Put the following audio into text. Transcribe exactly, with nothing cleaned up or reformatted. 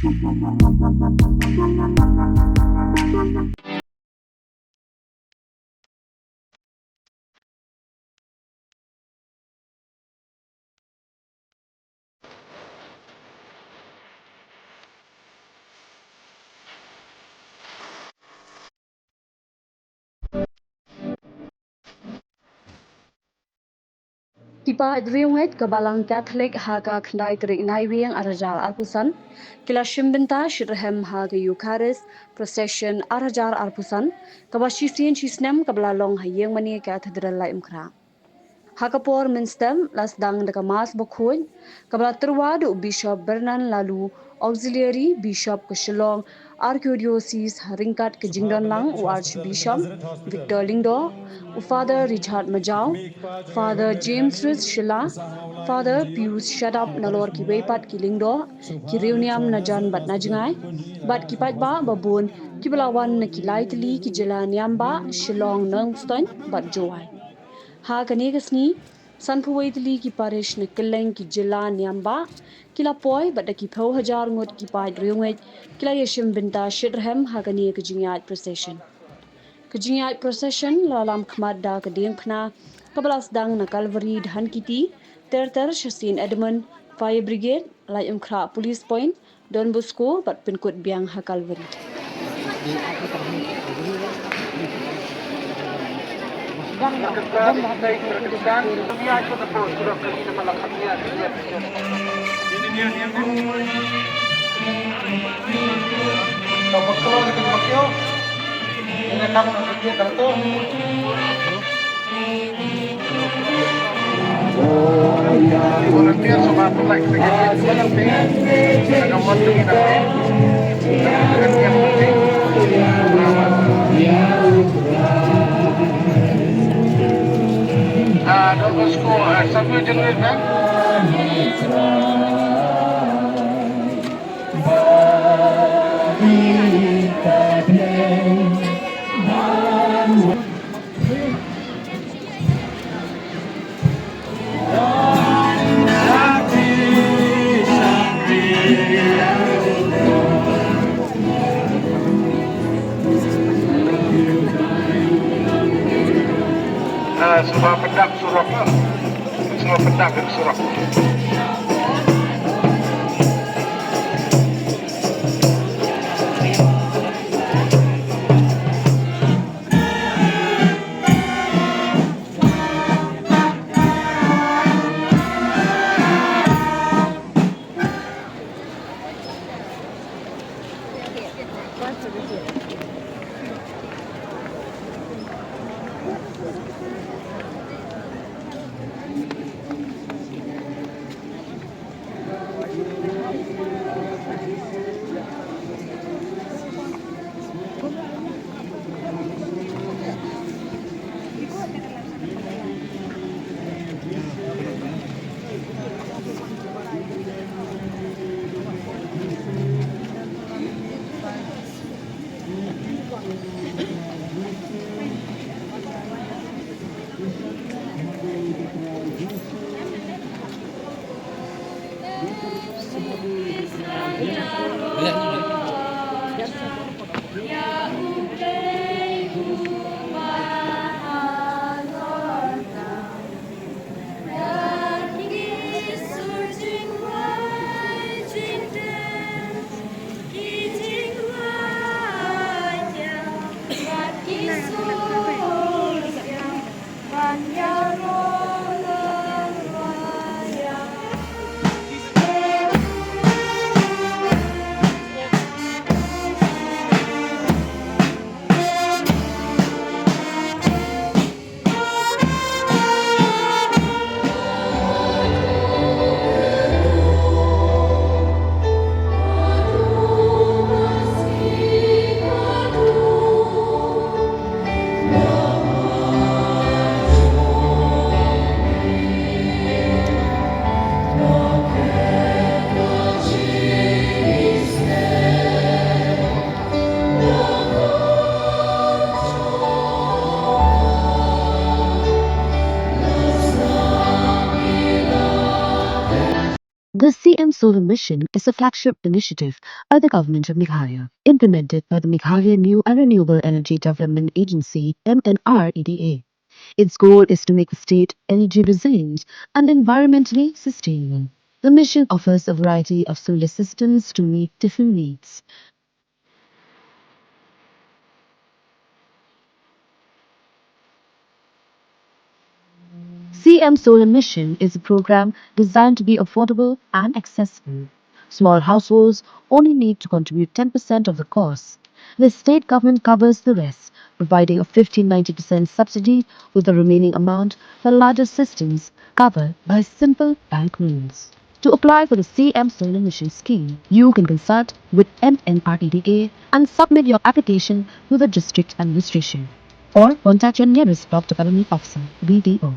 Ki paid riewngeit ka Balang Katholik ha ka khyndai tarik Naiwieng arhajar arphew san ki la shim bynta shitrhem ha ka Eucharist Procession arhajar arphew san kaba shisien shisnem kaba la long ha Ïingmane Cathedral Laitumkhrah. Ha ka por mynstep la sdang da ka Mass bakhuid kaba la tyrwa da u Bishop Bernard Laloo, Auxiliary Bishop ka Shillong Archdiocese, ha ryngkat ka jingdonlang u Archbishop Victor Lyngdoh, u Father Richard Majaw, Father James Rhys Shylla, Father Pius Shadap, nalor kiwei pat ki lyngdoh, ki riewniam na jan bad na jngai, bad ki paidbah babun kiba la wan na ki lai tylli ki jylla niam bah, Shillong, Nongstoiñ bad Jowai. Ha kane ka sngi, sanphew wei tylli ki parish na kylleng ki jylla niam bah ki la poi, bad da ki phew hajar ngut ki paid riewngeit ki la ïashim bynta shitrhem ha kane ka jingïaid procession. Ka jingïaid procession la lam khmat da ka diengphna kaba la sdang na Calvary Dhankheti, ter ter sha Saint Edmund Fire Brigade, Laitumkhrah Police Point, Don Bosco bad pynkut biang ha Calvary. Ah, Don Bosco, ah, Samuel General Bank. Ah, sngewbha pyndap surok. Sngewbha pyndap surok. Solar Mission is a flagship initiative by the Government of Meghalaya, implemented by the Meghalaya New and Renewable Energy Development Agency, M N R E D A. Its goal is to make the state energy resilient and environmentally sustainable. The mission offers a variety of solar systems to meet different needs. C M Solar Mission is a program designed to be affordable and accessible. Small households only need to contribute ten percent of the cost. The state government covers the rest, providing a fifteen ninety percent subsidy, with the remaining amount for larger systems covered by simple bank loans. To apply for the C M Solar Mission scheme, you can consult with M N R E D A and submit your application to the district administration, or contact your nearest block development officer, B D O.